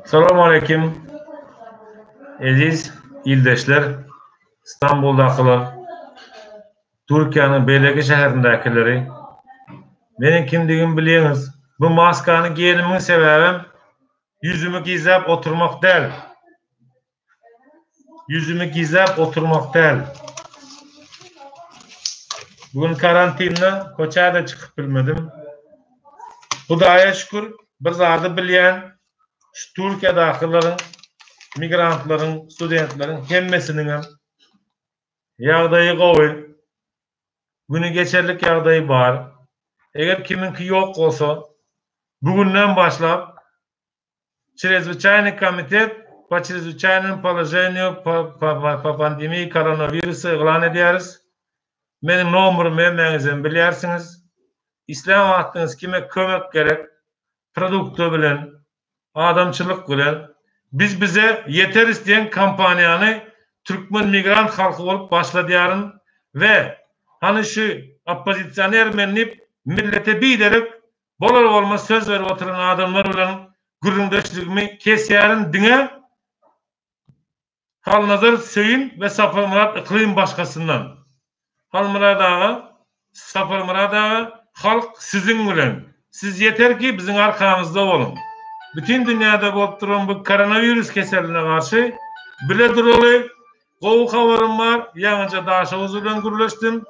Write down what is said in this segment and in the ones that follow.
Salowmaleýkim eziz ildeşler, Stambuldakylar, Türkiýäniň beýleki şäherindäkileri. Meniň kimdigimi bilýäňiz. Bu maskany geýenimiň sebäbem ýüzümi gizläp oturmak däl. Ýüzümi gizläp oturmak däl. Bu gün karantinde köçä-de çykyp bilmedim. Hudaýa şükür, bir zady bilýän, şu Türkiýedakylaryň, migrantlaryň, studentleriň hemmesiniňem ýagdaýy gowy. Güni geçerlik ýagdaýy bar. Eger kimiňki ýok bolsa, bu günden başlap Çrezwyçaýnyý komitet po çrezwyçaýnom položeniýu po pandemiýi koronawirusa yglan edýäris. Meniň nomerymy hemmäňizem bilýärsiňiz. Islän wagtyňyz kime kömek gerek, produkta bilen, adamçylyk bilen, biz bize ýeteris diýen kampaniýany türkmen migrant halky bolup başladýaryn we hany şu oppozisioner men diýip millete biderek Bolar-bolmaz söz berip oturan adamlar bilen gürrüňdeşligimi kesýärin diňe Halnazar Söýün we Saparmyrat Yklym başgasyndan. Halmyrat aga, Saparmyrat aga halk siziň bilen. Siz ýeter ki biziň arkamyzda boluň. Bütin dünýäde bolup duran bu koronawirus keseline garşy bile duraly. Gowy habarym bar, ýaňyja Daşoguz bilen gürleşdim.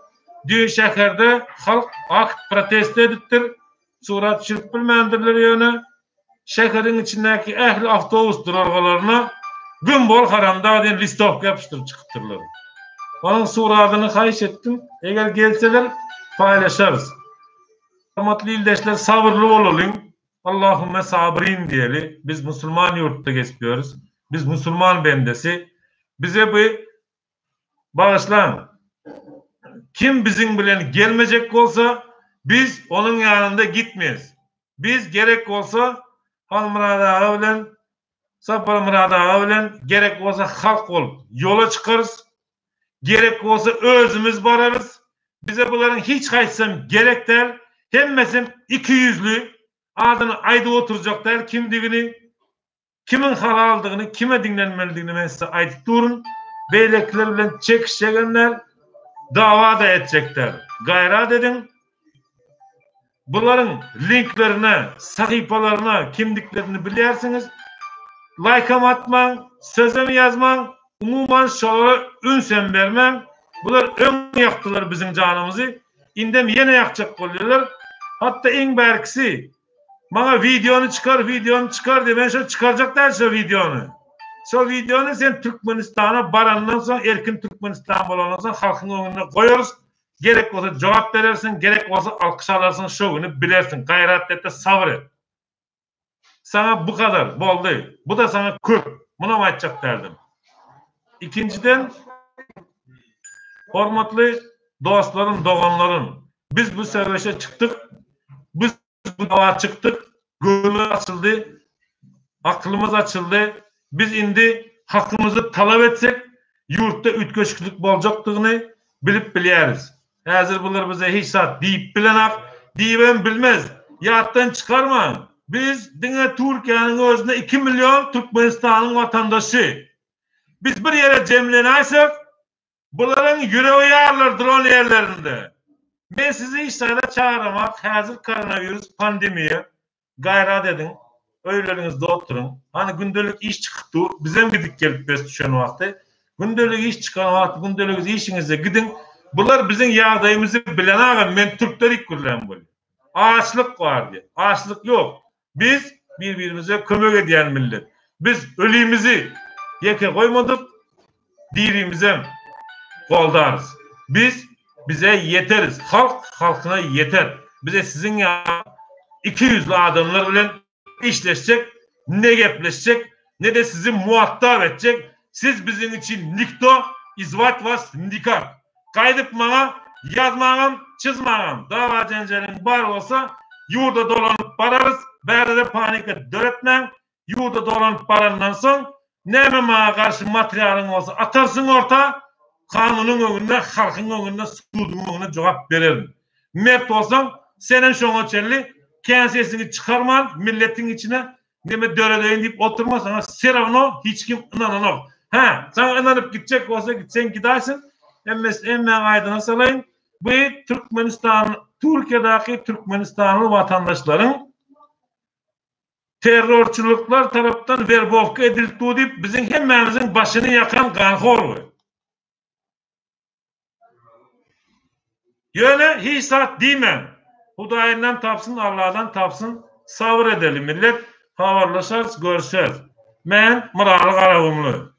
Düýn şäherde halk akt protest edipdir. Surat düşürip bilmändirler ýöne. Şäheriň içindäki ähli awtobus duralgalaryna Güm bol haramdag diýen listowka ýapyşdyryp çykypdyrlar. Onuň suradyny haýyş etdim. Eger gelseler paýlaşarys. Hormatly ildeşler sabyrly bolalyň. Allahümme sabirin diýeli. Biz musulman ýurtda gezip ýörüs. Biz musulman bendesi. Bize bu bagyşlaň. Kim biziň bilen gelmejek bolsa, biz onuň ýanynda gitmeris. Biz gerek bolsa Halmyrat aga bilen Saparmyrat aga bilen gerek bolsa halk bolup ýola çykarys. Gerek bolsa özümiz bararys. Bize bularyň hiç haýsysam gerek däl. Hemmesem ikiýüzli. Adyny aýdyp oturjak däl kimdigini, kimiň halaldygyny, kime diňlenmelidigini men size aýdyp durun. Beýlekiler bilen çekişjegem däl, dawa-da etjek däl. Gaýrat ediň. Bularyň linklerine, sahypalaryna kimdiklerini bilýärsiňiz. Laýkam atmaň, sözem ýazmaň, umuman şolara ünsem bermäň. Bular öň ýakdylar biziň janymyzy, indem ýene ýakjak bolýarlar. Hatda iň bärkisi, maňa wideony çykar, wideony çykar diýip, men şo çykarjak däl şo wideony. Şo wideony sen Türkmenistana barandan soň, erkin Türkmenistan bolandan soň halkyň öňünde goýarys. Gerek bolsa jogap berersiň, gerek bolsa alkyş alarsyň, şo güni bilersiň. Gaýrat et-de sabyr et. Saňa bu gadar, boldy. Bu-da saňa köp. Munam aýtjak däldim. Ikinjiden, hormatly dostlarym, doganlarym, biz bu söweşe çykdyk. Biz bu dawa çykdyk. Gözümiz açyldy, akylymyz açyldy. Biz indi hakymyzy talap etsek, ýurtda üýtgeşiklik boljakdygyny bilip bilýäris. Häzir bular bize hiç zat diýip bilenak, diýibem bilmez. Ýatdan çykarmaň, biz diňe Türkiýäniň özünde 2 million Türkmenistanyň watandaşy. Biz bir ýere jemlenäýsek, Bularyň ýüregi ýarylar duran ýerlerinde. Men sizi hiç zada çagyramak häzir koronawirus pandemiýa gaýrat ediň öýleriňizde oturyň hany gündelik iş çykyp dur bizem gidip gelip bes düşen wagty gündelik iş çykan wagty gündelik işiňize gidiň bular biziň ýagdaýymyzy bilenagam men türkler ilk gürlän bolýar açlyk bar diýip açlyk ýok Biz bir-birimize kömek edýän millet. Biz ölimizi ýeke goýmadyk, dirimizem goldarys. Biz bize ýeteris. Halk halkyna ýeter. Bize siziň ýaly ikiýüzli adamlar bilen işleşjek, ne gepleşjek, ne-de sizi muhatap etjek. Siz biziň üçin nikto i zwać was nikak. Gaýdyp maňa ýazmaňam, çyzmaňam. Dawa-jenjeliň bar bolsa, ýurda dolanyp bararys, bärde-de panika döretmäň, ýurda dolanyp barandan soň, näme maňa garşy materialyň bolsa atarsyň orta, Kanunyň öňünde, halkyň öňünde, suduň öňünde jogap bererin. Mert bolsaň, senem şoňa çenli kän sesiňi çykarman, milletiň içine neme döredeýin diýip oturma, saňa serawno hiç kim ynananok. Hä, saňa ynanyp gitjek bolsa gitseň gidäýsin. Hemmesi hemmäň aýdyna salaýyn. Bu Türkmenistan, Türkiýedäki türkmenistanly watandaşlaryň terrorçylyklar tarapdan werbowka edilip dur diýip biziň hemmämiziň başyny ýakan ganhor bu. Ýöne hiç zat diýmäň. Hudaýyndan tapsyn Alladan tapsyn sabyr edeli millet habarlaşarys görüşeris. Men Myraly Garagumly.